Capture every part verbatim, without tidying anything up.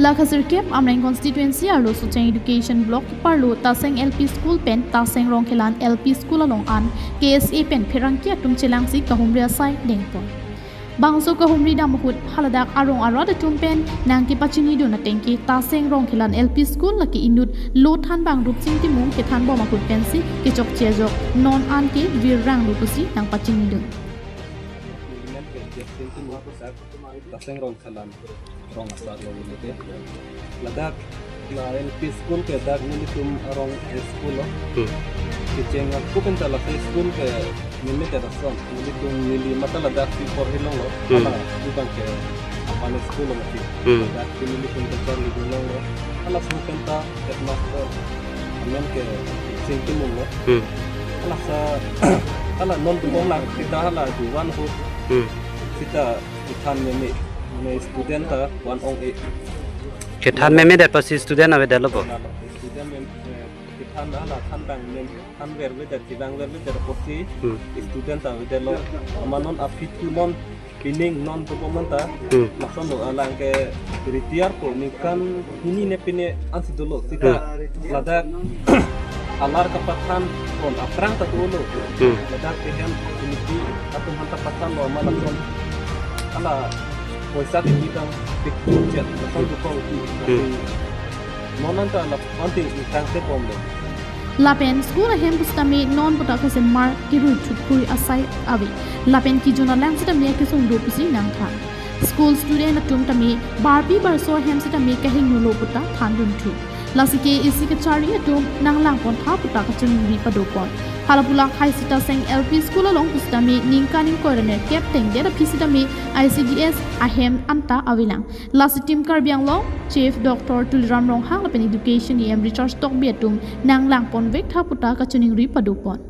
Lakha sirkep Amreng constituency arlo Socheng Education Block keparlo Taseng L P School pen Taseng Rongkhelan L P School along an K S A pen pherangke atum chelangsi kahumri asai dengpon. Bangso kahumri dam ahut haladak arong arat atum pen nangkepachinidun atengke Taseng Rongkhelan L P School lake inut lo thanbang Rupsing Timung kethanbom ahut pensi kechokche ajok non an ke virrang lo pusi nangpachinidun. Taseng Rongkhelan rong asar lo neli ke. Ladak la L P school ke dak nelitum arong school lo. Hmm. Kecheng ako pen ta la school ke neli ke rason. Nelitum neli mata ladak si porhi longlo. Hmm. Hala tu bang ke apan school lo mati. Hmm. Ladak si nelitum ke charli longlo. Hala school pen ta headmaster amen ke Sing Timung lo. Hmm. Hala sa hala non tu bom la sita hala duan ho. Hmm. Sita kethan meme, meme student ta van-ong-e. Kethan meme det pasi student avedetlo bo. Nalo, student mem, eh, kethan hala thanbang mem, thanvervedet, kevangvervedet pasi Hmm. student avedetlo. Amat non aphi tu non pining non tu pemanta. Hmm. Lason lo alang ke retire po ningkan hini ne pine ansi dolo. Sita Hmm. ladak alar kapathan pon aphrang ta dolo. Hmm. Ladak pehen committee atum aphan ta pathanlo amat lason hala poisa ke bidang pik chet lason dukong. Hmm. Non an ta la anting ingtang te bomlo. Lapen school ahem pusitame non puta kasemar kirui thukpuri asai ave. Lapen kijun alang sitame akesung do pusi nangthan. School student atum tame barpi barso ahem sitame kahingno lo puta thandun thu. Lasi K S A kacharli atum nanglangpon tha puta kachiningri padopon. Hala pu lakhai si Taseng L P School along pusitame ningkan ingkoi ra nerkep tengdet aphi sitame I C D S ahem anta avelang. Lasi Team Karbi Anglong Chief Doctor Tuliram Ronghang lapen Education E M Richard Tokbi atum nanglangponvek tha puta kachiningri padopon.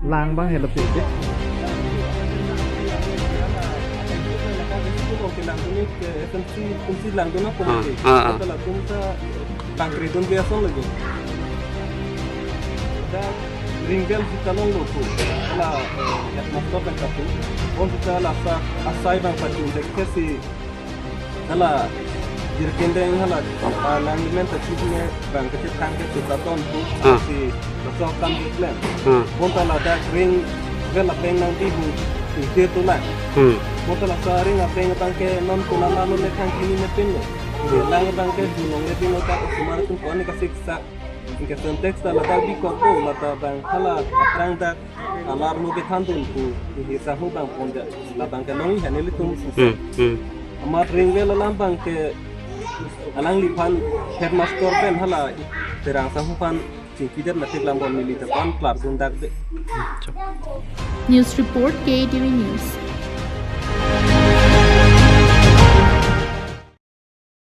Lang bang helo pe de. Lang dun ke S M C, kunsi lang dun na Ah, pumke. Ah, ah. Kata la tum sa pangkri dun biasa lagi. Da ringvel sita longlo pu. Hala, eh, headmaster pen katu. Bon sita la sa asai bang pachun dek ke si hala jirkin deng hala, ah, nang limen ta chit ne bang kachethang ke chuta ton pu. Ah. Si masok kam di plan. Ah. Bon ta ladak ringvel apeng nangbi hu ite tu lang. Hmm. Bon ta la sa ring apeng abang ke non tu nana lo le thang kini ne pinlo. Lang abang ke dunong le pinlo ta osomar atum ko ani kasiksak. Ingke Sintex ta ladak bikok ko mata bang hala aphrang dak alar lo kethandun pu, ihi sanghu bang ponja, labang ke long iha nelitum susu. Hmm, hmm. Amat ringvel alam bang ke alangliphan headmaster pen hala terang sanghu phan chingkidet matik lambon neli ta pan klar dun dak de. News report, K A T V News.